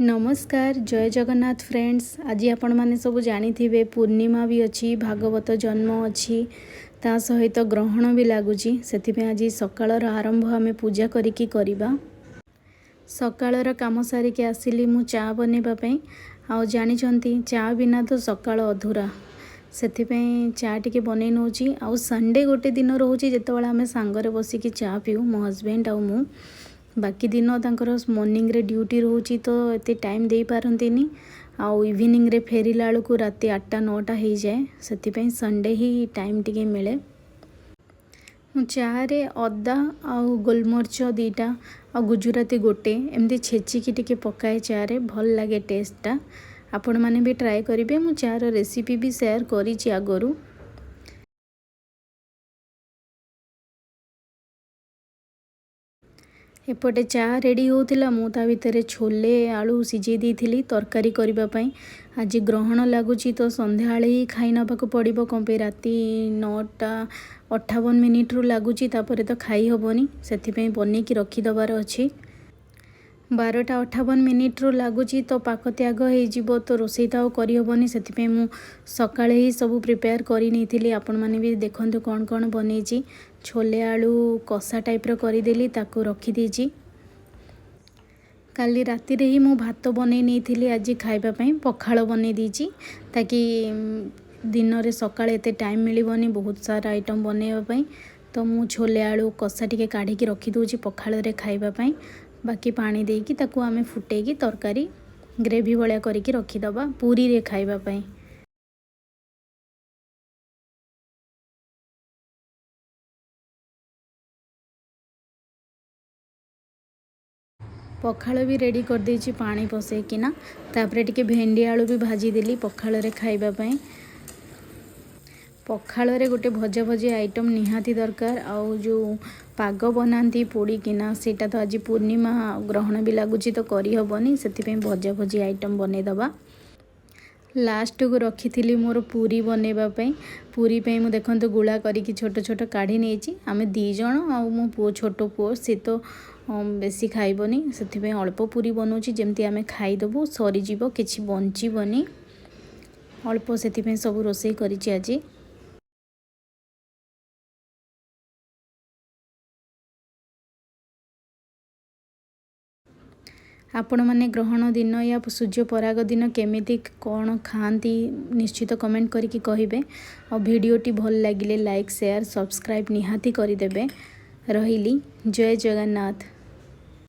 ନମସ୍କାର, ଜୟ ଜଗନ୍ନାଥ ଫ୍ରେଣ୍ଡସ୍। ଆଜି ଆପଣମାନେ ସବୁ ଜାଣିଥିବେ, ପୂର୍ଣ୍ଣିମା ବି ଅଛି, ଭାଗବତ ଜନ୍ମ ଅଛି, ତା ସହିତ ଗ୍ରହଣ ବି ଲାଗୁଛି। ସେଥିପାଇଁ ଆଜି ସକାଳର ଆରମ୍ଭ ଆମେ ପୂଜା କରିକି କରିବା। ସକାଳର କାମ ସାରିକି ଆସିଲି ମୁଁ ଚା ବନେଇବା ପାଇଁ। ଆଉ ଜାଣିଛନ୍ତି, ଚା ବିନା ତ ସକାଳ ଅଧୁରା। ସେଥିପାଇଁ ଚା ଟିକେ ବନେଇ ନେଉଛି। ଆଉ ସଣ୍ଡେ ଗୋଟେ ଦିନ ରହୁଛି, ଯେତେବେଳେ ଆମେ ସାଙ୍ଗରେ ବସିକି ଚା ପିଉ, ମୋ ହଜବେଣ୍ଡ ଆଉ ମୁଁ। ବାକି ଦିନ ତାଙ୍କର ମର୍ଣ୍ଣିଂରେ ଡ୍ୟୁଟି ରହୁଛି, ତ ଏତେ ଟାଇମ୍ ଦେଇପାରନ୍ତିନି। ଆଉ ଇଭିନିଂରେ ଫେରିଲା ବେଳକୁ ରାତି 8ଟା 9ଟା ହେଇଯାଏ। ସେଥିପାଇଁ ସଣ୍ଡେ ହିଁ ଟାଇମ୍ ଟିକେ ମିଳେ। ମୁଁ ଚାରେ ଅଦା ଆଉ ଗୋଲମରିଚ 2ଟା ଆଉ ଗୁଜୁରାତି ଗୋଟେ ଏମିତି ଛେଚିକି ଟିକେ ପକାଏ ଚାରେ, ଭଲ ଲାଗେ ଟେଷ୍ଟଟା। ଆପଣମାନେ ବି ଟ୍ରାଏ କରିବେ। ମୁଁ ଚାର ରେସିପି ବି ସେୟାର କରିଛି ଆଗରୁ। ଏପଟେ ଚା ରେଡ଼ି ହେଉଥିଲା, ମୁଁ ତା ଭିତରେ ଛୋଲେ ଆଳୁ ସିଝେଇ ଦେଇଥିଲି ତରକାରୀ କରିବା ପାଇଁ। ଆଜି ଗ୍ରହଣ ଲାଗୁଛି, ତ ସନ୍ଧ୍ୟାବେଳେ ହିଁ ଖାଇ ନେବାକୁ ପଡ଼ିବ। କ'ଣ ପାଇଁ, ରାତି 9ଟା 58 ମିନିଟ୍ରୁ ଲାଗୁଛି, ତାପରେ ତ ଖାଇ ହେବନି। ସେଥିପାଇଁ ବନେଇକି ରଖିଦେବାର ଅଛି। 12ଟା 58 ମିନିଟ୍ରୁ ଲାଗୁଛି, ତ ପାକ ତ୍ୟାଗ ହେଇଯିବ, ତ ରୋଷେଇ ତ ଆଉ କରିହେବନି। ସେଥିପାଇଁ ମୁଁ ସକାଳେ ହିଁ ସବୁ ପ୍ରିପେୟାର କରିନେଇଥିଲି। ଆପଣମାନେ ବି ଦେଖନ୍ତୁ କ'ଣ କ'ଣ ବନେଇଛି। ଛୋଲେ ଆଳୁ କଷା ଟାଇପ୍ର କରିଦେଲି, ତାକୁ ରଖିଦେଇଛି। କାଲି ରାତିରେ ହିଁ ମୁଁ ଭାତ ବନେଇ ନେଇଥିଲି ଆଜି ଖାଇବା ପାଇଁ। ପଖାଳ ବନେଇ ଦେଇଛି, ତାକି ଦିନରେ ସକାଳେ ଏତେ ଟାଇମ୍ ମିଳିବନି ବହୁତ ସାରା ଆଇଟମ୍ ବନେଇବା ପାଇଁ। ତ ମୁଁ ଛୋଲେ ଆଳୁ କଷା ଟିକେ କାଢ଼ିକି ରଖିଦେଉଛି ପଖାଳରେ ଖାଇବା ପାଇଁ। ବାକି ପାଣି ଦେଇକି ତାକୁ ଆମେ ଫୁଟେଇକି ତରକାରୀ ଗ୍ରେଭି ଭଳିଆ କରିକି ରଖିଦେବା ପୁରୀରେ ଖାଇବା ପାଇଁ। ପଖାଳ ବି ରେଡ଼ି କରିଦେଇଛି ପାଣି ପସେଇକିନା। ତାପରେ ଟିକେ ଭେଣ୍ଡି ଆଳୁ ବି ଭାଜିଦେଲି ପଖାଳରେ ଖାଇବା ପାଇଁ। ପଖାଳରେ ଗୋଟେ ଭଜା ଭଜି ଆଇଟମ୍ ନିହାତି ଦରକାର। ଆଉ ଯେଉଁ ପାଗ ବନାନ୍ତି ପୋଡ଼ିକିନା, ସେଇଟା ତ ଆଜି ପୂର୍ଣ୍ଣିମା, ଗ୍ରହଣ ବି ଲାଗୁଛି, ତ କରିହେବନି। ସେଥିପାଇଁ ଭଜା ଭଜି ଆଇଟମ୍ ବନେଇଦେବା। ଲାଷ୍ଟକୁ ରଖିଥିଲି ମୋର ପୁରୀ ବନେଇବା ପାଇଁ। ପୁରୀ ପାଇଁ ମୁଁ ଦେଖନ୍ତୁ ଗୁଳା କରିକି ଛୋଟ ଛୋଟ କାଢ଼ି ନେଇଛି। ଆମେ 2 ଜଣ ଆଉ ମୋ ପୁଅ, ଛୋଟ ପୁଅ, ସେ ତ ବେଶୀ ଖାଇବନି। ସେଥିପାଇଁ ଅଳ୍ପ ପୁରୀ ବନଉଛି, ଯେମିତି ଆମେ ଖାଇଦେବୁ, ସରିଯିବ, କିଛି ବଞ୍ଚିବନି। ଅଳ୍ପ ସେଥିପାଇଁ ସବୁ ରୋଷେଇ କରିଛି ଆଜି। ଆପଣମାନେ ଗ୍ରହଣ ଦିନ ୟା ସୂର୍ଯ୍ୟ ପରାଗ ଦିନ କେମିତି କ'ଣ ଖାଆନ୍ତି, ନିଶ୍ଚିତ କମେଣ୍ଟ କରିକି କହିବେ। ଆଉ ଭିଡ଼ିଓଟି ଭଲ ଲାଗିଲେ ଲାଇକ୍, ସେୟାର, ସବସ୍କ୍ରାଇବ୍ ନିହାତି କରିଦେବେ। ରହିଲି, ଜୟ ଜଗନ୍ନାଥ।